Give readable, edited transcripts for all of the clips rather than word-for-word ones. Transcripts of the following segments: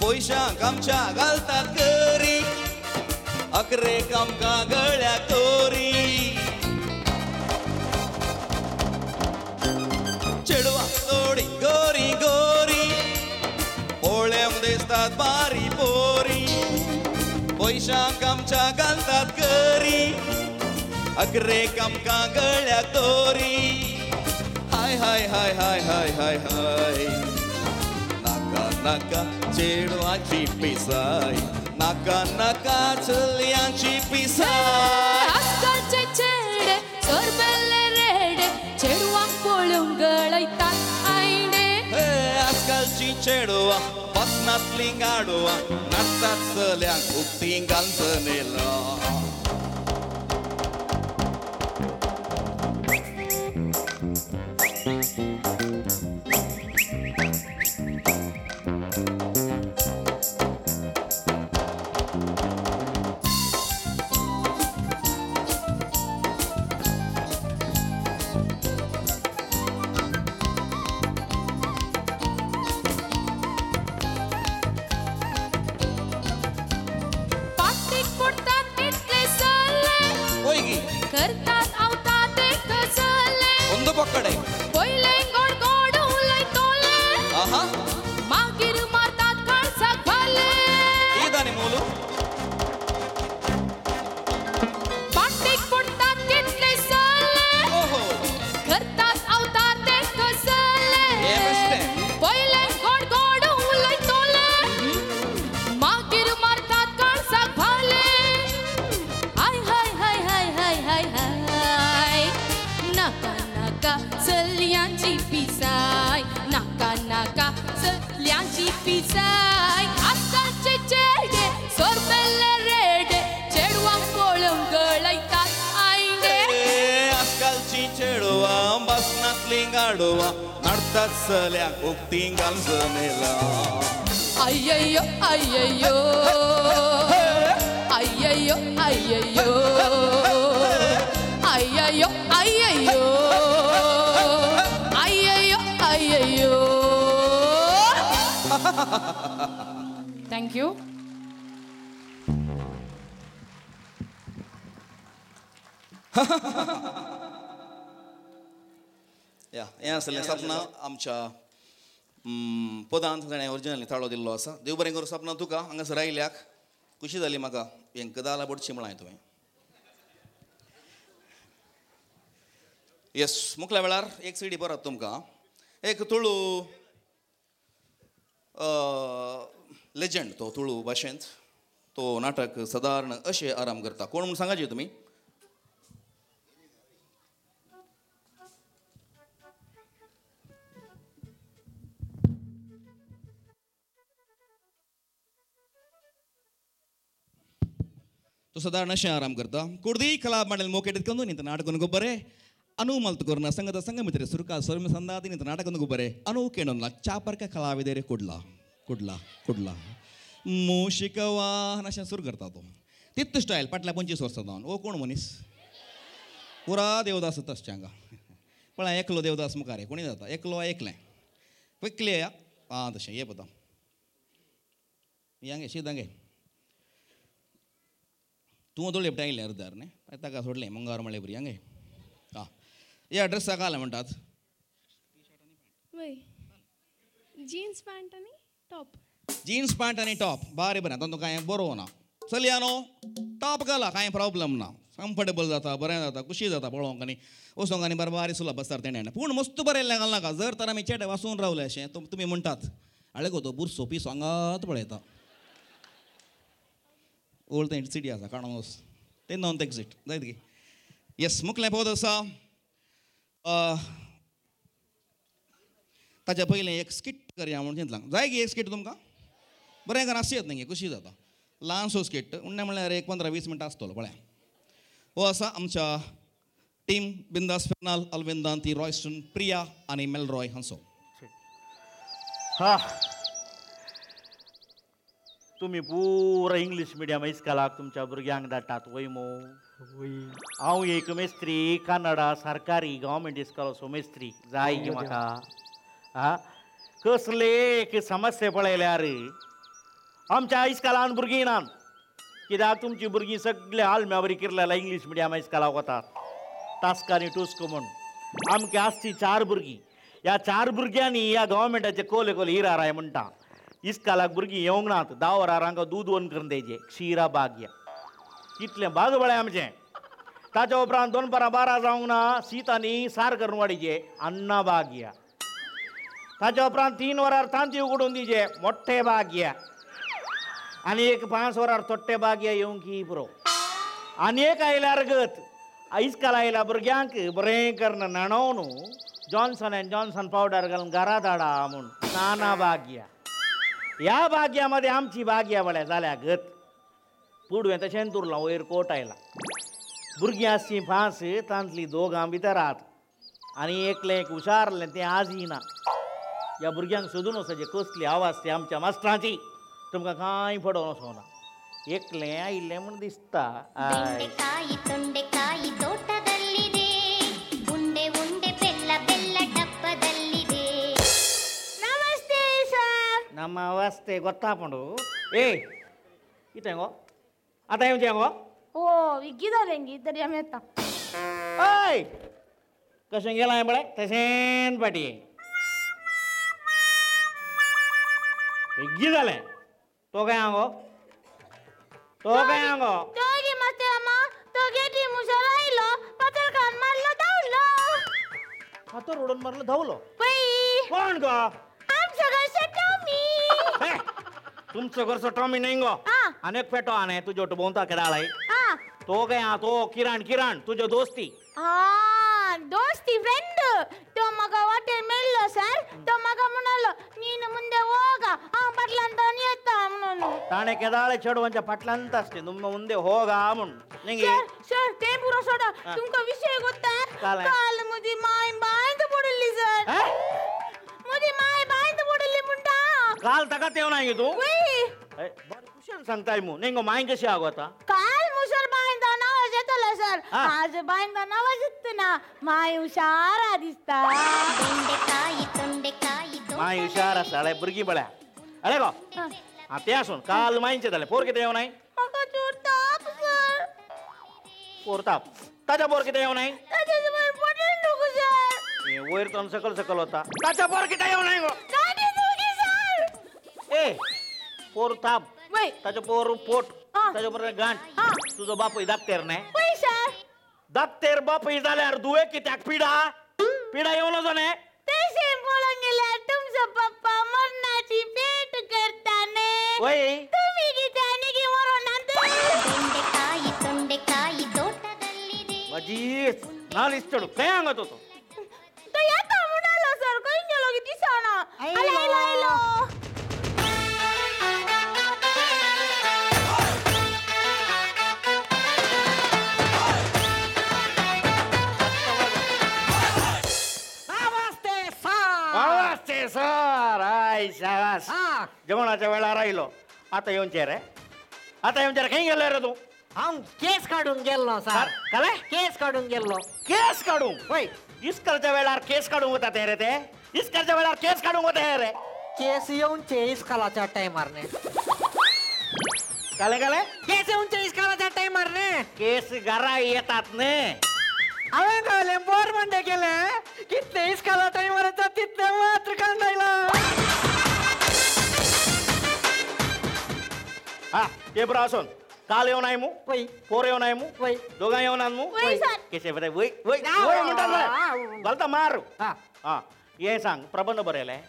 पयशांक आमच्या घालतात करी अकरेक आमकां गळ्याक दोरी चेडवा थोडी गोरी गोरी पळोवंक दिसतात बारी पोरी पयशांक आमच्या घालतात करी अकरेक आमकां गळ्याक दोरी हाय हाय हाय हाय हाय हाय हाय नाका नाका चेडवाची पिसाय नाका नाका चलयांची पिसाय आजकालचे चेडे सोरबेले रेडे चेडवांक पळोवन गळयतात आयणे आजकालची चेडवा बसनातली गाडवा नाचतात चल्यांक उक्ती घालून नेला अय्यो अय्यो अय्यो अय्यो अय्यो अय्यो अय्यो अय्यो. Thank you. या हें आसलें सपना आमच्या पदांत ताणें ओरिजिनल ताळो दिल्लो आसा. देव बरें करूं सपना तुका हांगासर आयल्याक खुशी जाली म्हाका हें कदाला बडची म्हळां तुवें. येस मुखल्या वेळार एक सीडी परत तुमकां एक तुळू लेजंड तो तुळू भाशेंत तो नाटक सदारण अशें आराम करता. कोण म्हूण सांगाची तुमी? तो सदारण अशें आराम करता. कुर्दी कला मंडळ मोकेट कंदू निंत नाटकन गोಬ್ಬरे ಅನು ಮಲ್ತುಕೊರ್ನ ಸಂಘದ ಸಂಗಮಿತ್ರೆ ಸುರುಕ ಸೊರ್ಮ ಸಂದಾದಿ ನಿಂತ ನಾಟಕನ ಗೊಬ್ಬರೆ ಅನು ಕೇಣೋಲ್ಲ ಚಾಪರ್ಕ ಕಲಾವಿದರೆ ಕುಡ್ಲ ಕುಡ್ಲ ಕುಡ್ಲ ಮೂಷಿಕವಾಹನ अशें सुरू करता तो तित्त स्टायल फाटल्या 25 वर्सां जावन ओ कोण मनीस पुरा देवदास तशें हांगा पण एकलो देवदास मुखार कोणी जाता एकलो एकलें क्विकली या आं तशें ये पता यांगे शीत हांगे तूं दोळे लेपटायलें अर्दार न्ही ताका सोडलें मंगार म्हळ्ळे बरी हांगे आं या ड्रेसाक घालें म्हणटात वय जीन्स पॅन्ट आनी टॉप. जीन्स पॅन्ट आनी टॉप बरें बरें आतां तुका कांय बरोवं ना चलया न्हू टॉप घाला कांय प्रॉब्लम ना कम्फर्टेबल जाता बरें जाता खुशी जाता पळोवंक आनी वचोंक आनी बरें बारी सुला बसतात तेणें. पूण मस्त बरें घालनाका जर तर आमी चेडे वासून रावले अशें तुमी म्हणटात आळे गो तो बुरसो पिसो हांगात पळयता ओल्ड तें सिटी आसा काणून वच तें नॉन एक्झिट जायत गी. येस मुखलें पद आसा ताच्या पयलें एक स्किट करया म्हणून चिंतलां. जाय गी एक स्किट तुमकां? बरें कर आसयेत न्ही खुशी जाता ल्हानसो स्किट उण्णें म्हणल्यार एक 15-20 मिनटां आसतलो पळया. हो आसा आमच्या टीम बिंदास फेर्नाल अल्विंदांती रॉयस्टन प्रिया आनी मेलरॉय हांचो. हा तुमी पुरा इंग्लीश मिडियम इस्कॉलाक तुमच्या भुरग्यांक धाडटात वय मो? हांव एक मेस्त्री कन्नडा सरकारी गव्हर्मेंट इस्कॉलाचो मेस्त्री जाय गी म्हाका. हा कसले एक समस्या पळयल्यार आमच्या इस्कालान भुरगीं नान कित्याक तुमची भुरगीं सगळे आलम्या बरी किरलेला इंग्लीश मिडियम इस्कालाक वतात तासकानी टुस्क म्हूण. आमकां आसची 4 भुरगीं. ह्या 4 भुरग्यांनी ह्या गव्हर्मेंटाचे कोले कोले हिराराय म्हणटा. इस्कालाक भुरगीं येवंक नात 10 वरार हांकां दूद वन करून द्यायचें क्षीरा भाग्य कितलें भाग बळें आमचें. ताच्या उपरांत 2 परां 12 जावंक ना शीत आनी सार करून वाडीचें अन्ना भाग्य. ताच्या उपरांत 3 वरार तांती उगडून दिवचें मोठे भाग्य. आनी एक 5 वरार तोट्टे भाग्य येवंक की पुरो. आनी एक आयल्यार गत इस्काल आयल्या भुरग्यांक बरें करून न्हाणोवन जॉन्सन अँड जॉन्सन पावडर घालून घरा धाडा म्हूण नाना भाग्य. ह्या भाग्यामध्ये आमची भाग्या बळ्या जाल्या गत. पुडवें तशेंच उरलां वयर कोट आयला. भुरगीं आसचीं 5 तांतलीं 2 भितर आहात आनी एकलें एक हुशारलें तें आजय ना. ह्या भुरग्यांक सोदून वचचें कसली आवाज ती आमच्या मास्टरांची तुमकां कांय पडोवन वचना. एकलें आयिल्लें म्हूण दिसता. ಬೆಂಡೆಕಾಯಿ ತೊಂಡೆಕಾಯಿ ತೋಟದಲ್ಲಿದೆ ಉಂಡೆ ಉಂಡೆ ಬೆಲ್ಲ ಬೆಲ್ಲ ಡಬ್ಬದಲ್ಲಿದೆ. ನಮಸ್ತೆ ಸರ್. ನಮ್ಮ ಅವಸ್ಥೆ ಗೊತ್ತಾಪಂಡು. ಏ ಇತ್ತಂಗೋ ಆತ ಏನ್ ಗೋ ಓ ಇಗ್ಗಿದಾರೆ ಇద్దರಿ ಆಮೇತ. ओय कशें गेलां पळय तशेंच पाटी बेगी जालें. तो काय हांगो तो काय हांगो तोगी मास्तर तो गेटी मुसर आयलो पातळ खान मारलो धांवलो. फातर उडोवन मारलो धांवलो. पळय कोण गो? आमचो घरचो टॉमी. तुमचो घरचो टॉमी न्हय गो. आनी एक पेटो आनी तुज्यो भोंवता केदाळाय तो काय हा तो किराण किराण तुज्यो दोस्ती. दोस्ती फ्रेंड तो म्हाका वाटेर मेळ्ळो सर. तो म्हाका म्हणालो नीन मुंदे ಹೋಗ हांव पाटल्यान येता म्हणून. ताणें केदाळे चेडवांच्या फाटल्यान आसते तुम मुंदे होग म्हूण. सर सर ते पुरो सोडा तुमकां विशय गोत्ता. काल म्हजी माय बांयत पडिल्ली सर. म्हजी माय बांयत पडिल्ली म्हणटा. काल ताका तेव ना तूं बरें कुशान सांगताय मू न्ही गो. माय कशी आगो आतां? काल मुसर बांयता आवाज येतलो सर. आज बांयता आवाज येतना ना. माय हुशार दिसता. ಬೆಂಡೆಕಾಯಿ ತೊಂಡೆಕಾಯಿ माय हुशार आसा. अळे भुरगीं पळया अळे गो आं तें आसून काल मांयचें जालें. पोर कितें येवनाय? म्हाका जोर ताप सर. पोर ताप. ताच्या पोर कितें येवनाय? ताच्या पोटेन दुखू सर. वयर तोन सकल सकल वता. ताच्या पोर कितें येवनाय गो? सर. ए पोर ताप ताच्या पोर पोट ताच्या पोर गांठ. तुजो बापूय दाक्तेर न्हय? सर. दाक्तेर बापूय जाल्यार दुवे कित्याक पिडा पिडा येवन वचो न्हय? तशें पळोवंक गेल्यार तुमचो पप्पा मरणाची पेट करता न्ही. तुमी कितें आनी की मरोना. ಬೆಂಡೆಕಾಯಿ ತೊಂಡೆಕಾಯಿ ತೋಟದಲ್ಲಿದೆ. म्हजी नालिस चेडूं खंय हांगा तो तो येता म्हणालो सर. खंय गेलो की दिसना. आयलो आयलो आयलो. सर I शाबास. जेवणाच्या वेळार आयलो. आतां येवचें रे आतां येवचें रे. खंय गेलो रे तूं? हांव केस काडूंक गेल्लो सर. काय केस काडूंक गेल्लो? केस काडूंक? वय. इस्कालच्या वेळार केस काडूंक वता ते रे ते? इस्कालच्या वेळार केस काडूंक वता हे रे? केस येवचे इस्कालाच्या टायमार न्ही. काले काले केस येवचे इस्कालाच्या टायमार न्ही. केस घरा येतात न्ही. हांवें कळलें बोर म्हणटे केलें कितले इस्काला टायमार येता तितले मात्र कांडायला. हा ते बरो आसून काल येवन I मू पोर येवन I मू दोगां येवन आन मू केसे बरें वय वय वय म्हणटा घालता मार. हा हें सांग प्रबंध बरयलें?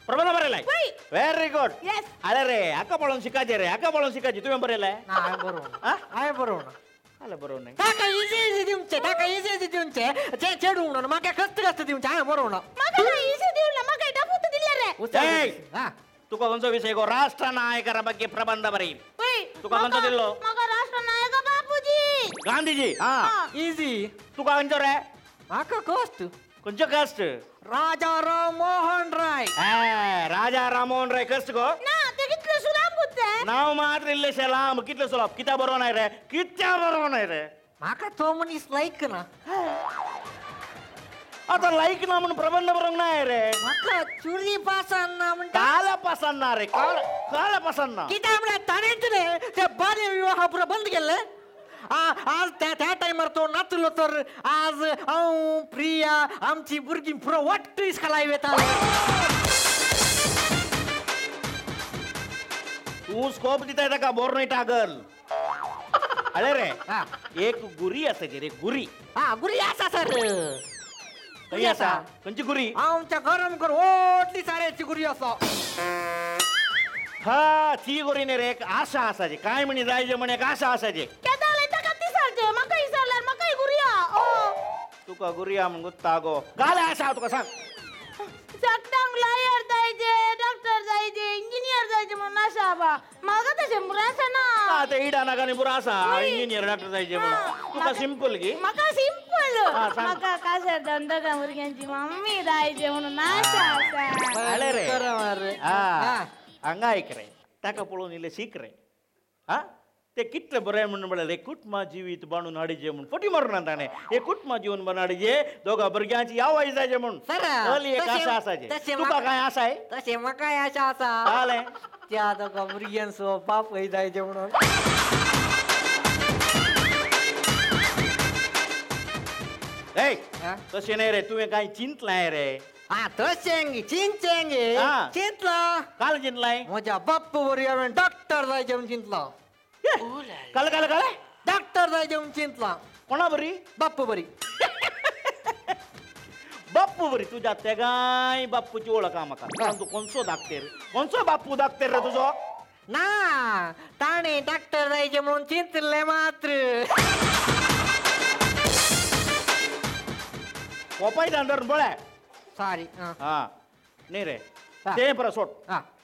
प्रबंध बरयलाय? Very good. अरे रे हाका पळोवन शिकाचें रे हाका पळोवन शिकाचें. तुवें बरयलें? हांवें बरोवना. हांवें बरोवना. आलें बरोवना न्ही. ताका इजी इजी दिवचें ताका इजी इजी दिवचें जे चेडूं म्हणून म्हाका कष्ट कष्ट दिवचें. हांवें बरोवना. म्हाका इजी दिवना म्हाका टफूत दिलें रे. तुका खंयचो विशय गो? राष्ट्रनायकरा ಬಗ್ಗೆ प्रबंध बरय. तुका खंयचो दिल्लो? म्हाका राष्ट्रनायक बापूजी गांधीजी. हा इजी. तुका खंयचो रे? म्हाका कष्ट. खंयचो कष्ट? राजा राम मोहन राय. राजा राम मोहन राय कष्ट गो? ना ते कितले सुलाप गुत्ते नाव मात्र इल्लेशें लांब. कितले सुलाप कित्या बरोवं नाय रे कित्या बरोवं नाय रे? म्हाका तो मनीस लायक ना. आतां लायक ना म्हूण प्रबंध बरोवंक नाय रे. म्हाका चुरी पासान ना म्हणटा. काल पसंद ना रे, काल पसंद ना. कित्याक म्हळ्यार ताणेंच रे ते बाल्य विवाह पुरो बंद केल्ले. आज त्या टायमार तो नातलो तर आज हांव प्रिया आमची भुरगीं पुरो वाट्ट इस्कलाय वेताले. तूं स्कोप दिताय ताका बोर्नोयटा गर्ल. अरे रे एक गुरी आसा रे, गुरी. हा गुरी आसा सर. खंय आसा? खंयची गुरी? आमच्या घरा मुखार व्हडली साऱ्याची गुरी आसा. हा ती गुरी न्ही रे, एक आशा आसा जी काय म्हणी जायचे म्हण एक आशा आसा जी. म्हाका विचारल्यार म्हाकाय गुरिया. तुका गुरिया म्हण गुत्ता गो. काल आशा तुका सांग. सगळ्यांक लॉयर जायचे, डॉक्टर जायचे, इंजिनियर जायचे म्हणून आशा बा. म्हाका तशें बुरो आसा ना. आतां इडा नाका न्ही बुरो आसा इंजिनियर डॉक्टर जायचे म्हणून. तुका सिंपल गी? म्हाका सिंपल. म्हाका काजार जावन दोगां भुरग्यांची मम्मी जायचे म्हणून आशा आसा. रे हांगा आयक रे, ताका पळोवन इल्लें शीक रे. हा ते कितले बरें म्हणून म्हळ्यार एक कुटुंबा जिवीत बांदून हाडिजे म्हूण फटी मारून ताणें. एक कुटुंबा जिवन बांदून हाडिजे, दोगां भुरग्यांची आवय जायचे म्हूण. एक आशा आसाचे. तुका कांय आसाय? तशें म्हाकाय आशा आसा. जालें त्या दोगां भुरग्यांचो बापूय जायचे म्हणून. ए तशें न्हय रे, तुवें कांय चिंतलाय रे? हा तशें चिंतचें गे. चिंतलां. काल चिंतलाय? म्हज्या बाप्पा बरी हांवें डॉक्टर जायचें म्हूण चिंतलां. काल काल काल डॉक्टर जायचें म्हूण चिंतलां. कोणा बरी? बाप्पू बरी. बाप्पू बरी? तुज्या तेगाय बाप्पूची वळख आहा म्हाका. तूं कोणसो धाकटेर? कोणसो बाप्पू धाकटेर रे तुजो? ना ताणें डॉक्टर जायचें म्हणून चिंतलें मात्र. कोपाय धरून पळय. सॉरी. हा न्ही रे तें बरें सोड,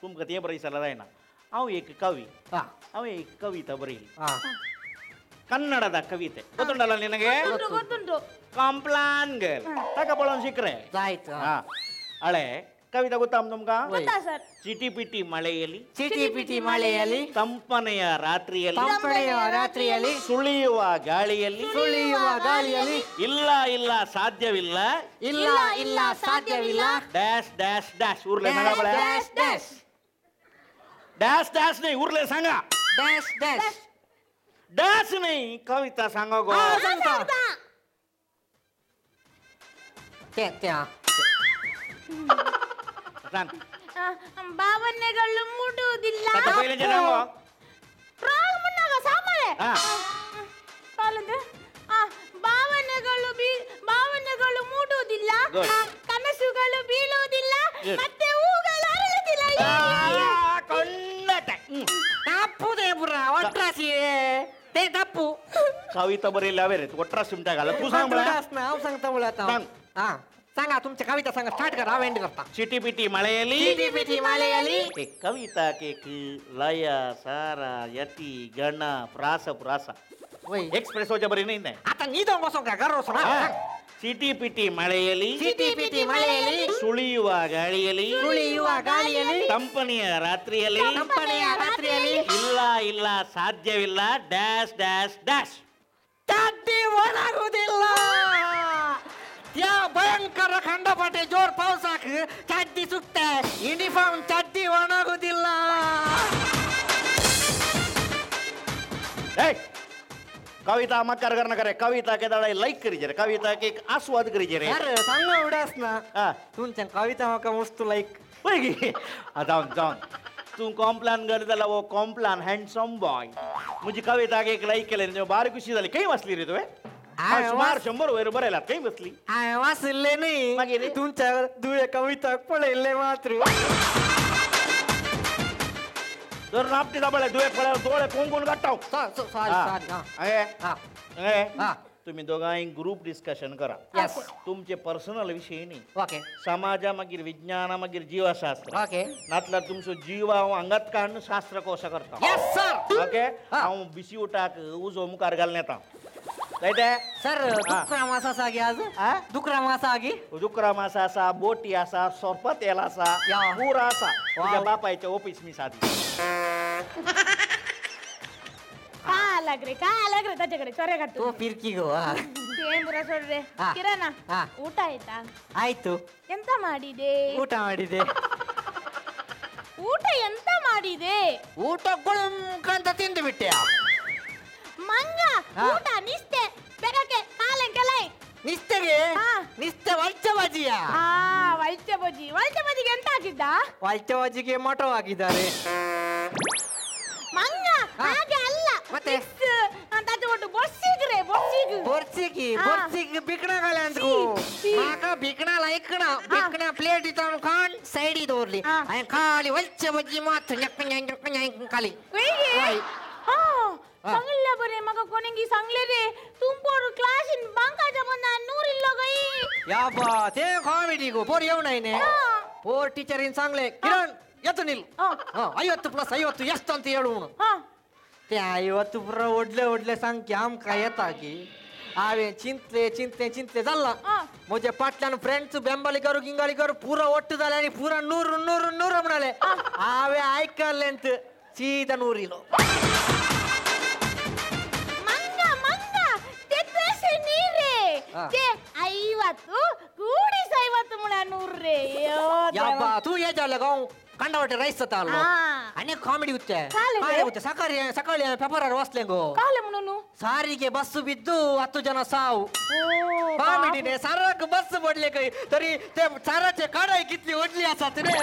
तुमकां तें बरें दिसल्यार जायना. हांव एक कवी, हांव एक कविता बरयली, ಕನ್ನಡದ ಕವಿತೆ ಗೊತ್ತುಂಟಲ್ಲ ನಿನಗೆ? ಗೊತ್ತುಂಟು. ಕಾಂಪ್ಲಾನ್ ಗರ್ಲ್ ತಾಕ ಪಳೋನ್ ಸಿಕ್ಕರೆ ಆಯ್ತು. ಹಳೆ ಕವಿತೆ ಗೊತ್ತಾ ನಮ್ಗ? ಗೊತ್ತಾ ಸರ್. ಚಿಟಿಪಿಟಿ ಮಳೆಯಲ್ಲಿ, ಚಿಟಿಪಿಟಿ ಮಳೆಯಲ್ಲಿ, ತಂಪನೆಯ ರಾತ್ರಿಯಲ್ಲಿ, ತಂಪನೆಯ ರಾತ್ರಿಯಲ್ಲಿ, ಸುಳಿಯುವ ಗಾಳಿಯಲ್ಲಿ, ಸುಳಿಯುವ ಗಾಳಿಯಲ್ಲಿ, ಇಲ್ಲ ಇಲ್ಲ ಸಾಧ್ಯವಿಲ್ಲ, ಇಲ್ಲ ಇಲ್ಲ ಸಾಧ್ಯವಿಲ್ಲ, ಡ್ಯಾಶ್ ಡ್ಯಾಶ್ ಡ್ಯಾಶ್ ಉರ್ಲೆ सांगा, ಡ್ಯಾಶ್ ಡ್ಯಾಶ್ ಡ್ಯಾಶ್ ಡ್ಯಾಶ್ नाही उरले सांगा, ಡ್ಯಾಶ್ ಡ್ಯಾಶ್ ಡ್ಯಾಶ್ नाही कविता सांगा गो. सांगता ते ते सांग. ಭಾವನೆಗಳು ಮೂಡುವುದಿಲ್ಲ. ಭಾವನೆಗಳು ಭಾವನೆಗಳು ಮೂಡುವುದಿಲ್ಲ, ಕನಸುಗಳು ಬೀಳುವುದಿಲ್ಲ, ಮತ್ತೆ ಹೂಗಳು ಅರಳುವುದಿಲ್ಲ. ತಪ್ಪುದೇ ಪುರ ಒಟ್ರಾಸಿ ते ತಪ್ಪು. कविता बरयली हांवें रे, ಒಟ್ರಾಸಿ उंटाक तूं सांग. हांव सांगता म्हळ्यार हां सांगा तुमच्या कविता सांगा, स्टार्ट करा, हांव एंड करता. चिटीपिटी मळेली, चिटीपिटी मळेली, कविता केक लय सारा यती गण प्रास प्रास एक्सप्रेस बरी नाही. आता नीदोंग बसोंग का घर वचोन. ಚಿಟಿಪಿಟಿ ಮಳೆಯಲ್ಲಿ, ಚಿಟಿಪಿಟಿ ಮಳೆಯಲ್ಲಿ, ಸುಳಿಯುವ ಗಾಳಿಯಲ್ಲಿ, ಸುಳಿಯುವ ಗಾಳಿಯಲ್ಲಿ, ತಂಪನೆಯ ರಾತ್ರಿಯಲ್ಲಿ, ತಂಪನೆಯ ರಾತ್ರಿಯಲ್ಲಿ, ಇಲ್ಲ ಇಲ್ಲ ಸಾಧ್ಯವಿಲ್ಲ, ಡ್ಯಾಶ್ ಡ್ಯಾಶ್ ಡ್ಯಾಶ್, ಚಡ್ಡಿ ಒಣಗುವುದಿಲ್ಲ. त्या ಭಯಂಕರ ಖಂಡಪಟ್ಟೆ ಜೋರ್ ಪಾವಸಾಕ್ ಚಡ್ಡಿ ಸುಕ್ತೆ, ಯೂನಿಫಾರ್ಮ್ ಚಡ್ಡಿ ಒಣಗುವುದಿಲ್ಲ. कविता मक्कार करना करे, कविता के दादा लाइक करी रे, कविता के आस्वाद करी रे. अरे सांगा उडास ना तुमच्या कविता माका मस्त लाइक पळय. जावन जावन तू कॉम्प्लान कर जाल्यार वो कॉम्प्लान हँडसम बॉय म्हजी कविता एक लाइक केले, भारी खुशी जाली. खंय वाचली रे तुवें? सुमार 100 वयर बरयला, खंय बसली? हांवें वाचिल्लें न्ही, मागीर तुमच्या दुवे कविता पळयल्लें मात्र. जर नापटी दाबळे दुवे पळय दोळे कोंकून काडटा. Sorry sorry. तुम्ही दोगांय ग्रुप डिस्कशन करा, तुमचे पर्सनल विषय न्ही. ओके. समाजा मागीर विज्ञाना मागीर जीवशास्त्र. ओके. नातल्यार तुमचो जीव हांव हांगात काडून शास्त्र कोश करता. Yes sir. Okay. हांव बिसी उठाक उजो मुखार घालून येता. जायते सर. दुकरा मास आसा गे आज? दुकरा मास आसा गे? दुकरा मास आसा, बोटी आसा, सोरपा तेल आसा, पुरा आसा. तुज्या बापायच्या ऑफिस मी सादी. का लागरे का लागरे त्याच्याकडे चोऱ्या काढतो तो फिरकी गो. तेंबुरा सोड रे. ಕಿರಣ, ಊಟ ಆಯ್ತಾ? ಆಯ್ತು. ಎಂತ ಮಾಡಿದೆ? ಊಟ ಮಾಡಿದೆ. ಊಟ ಎಂತ ಮಾಡಿದೆ? ಊಟ ಗುಳುಂಕಂತ ತಿಂದು ಬಿಟ್ಟೆ. ಮಂಗ ಊಟ ನಿಸ್ತೆ ಬೆಗಕ್ಕೆ ಕಾಲಂಕಲೈ. ನಿಸ್ತೆಗೆ? ನಿಸ್ತೆ ವಲ್ಚ ಬಜಿಯ? ಆ ವಲ್ಚ ಬಜಿ. ವಲ್ಚ ಬಜಿಗೆ ಎಂತ ಹಾಕಿದ್ದ? ವಲ್ಚ ಬಜಿಗೆ ಮಟೋ ಹಾಕಿದ್ದಾರೆ. ಮಂಗ ಹಾಗೆ ಅಲ್ಲ. ಮತ್ತೆ ಬೊರ್ಸಿಗೆ ಬೊರ್ಸಿಗೆ ಬಿಕ್ಣಗಳ ಅಂತ ಮಾಕ ಬಿಕ್ಣ ಲೈಕ್ಣ ಬಿಕ್ಣ ಪ್ಲೇಟ್ ಇತ್ತಾನು ಕಾಣ್ ಸೈಡ್ ದೋರ್ಲಿ ಖಾಲಿ ವಲ್ಚ ಬಜ್ಜಿ ಮಾತ್ರ ಖಾಲಿ. ಸಂಗಲ್ಲ ಬರೇ ಮಗ ಕೊನೆಗೆ ಸಂಗ್ಲೆ ರೇ ತುಂಬೋರು ಕ್ಲಾಸಿನ ಬಂಕ ಜಮನ್ನ ನೂರಿಲ್ಲ ಗೈ. ಯಾಬಾ ತೇ ಕಾಮಿಡಿಗು ಪೋರ್ ಯವನೈನೆ ಪೋರ್ ಟೀಚರ್ ಇನ್ ಸಂಗ್ಲೆ ಕಿರಣ್ ಎತ್ತು ನಿಲ್ 50 + 50 ಎಷ್ಟು ಅಂತ ಹೇಳುವನು. ते 50 ಪುರ ಒಡ್ಲೆ ಒಡ್ಲೆ ಸಂಖ್ಯೆ आमकां येता की हांवें चिंतले चिंतले चिंतले जाल्ला म्हजे फाटल्यान फ्रेंड्स बेंबालीकर गिंगालीकर पुरा ಒಟ್ಟು जाले आनी पुरा 100 100 100 म्हणाले. हांवें आयकलेंत सीधा 100 इलो. ಮಂಗ ಮಂಗ ते तशें न्ही रे, ते 50 ಕೂಡಿಸ್ 50 म्हळ्यार 100 रे. याबा तूं हे जालें गो कंडावटे रैस जाता आसलो आनी ಕಾಮಿಡಿ ಉತ್ತೆ ಉತ್ತೆ. ಸಕಾಳಿ ಸಕಾಳಿ ಪೇಪರ್ ವಾಸ್ಲೆ ಗೋ ಸಾರಿಗೆ ಬಸ್ ಬಿದ್ದು 10 ಜನ ಸಾವು. ಕಾಮಿಡಿನೇ ಸರಕ್ ಬಸ್ ಬಡ್ಲೆ ಕೈ ತರಿ ते साराचे काढाय कितली व्हडली आसात रे.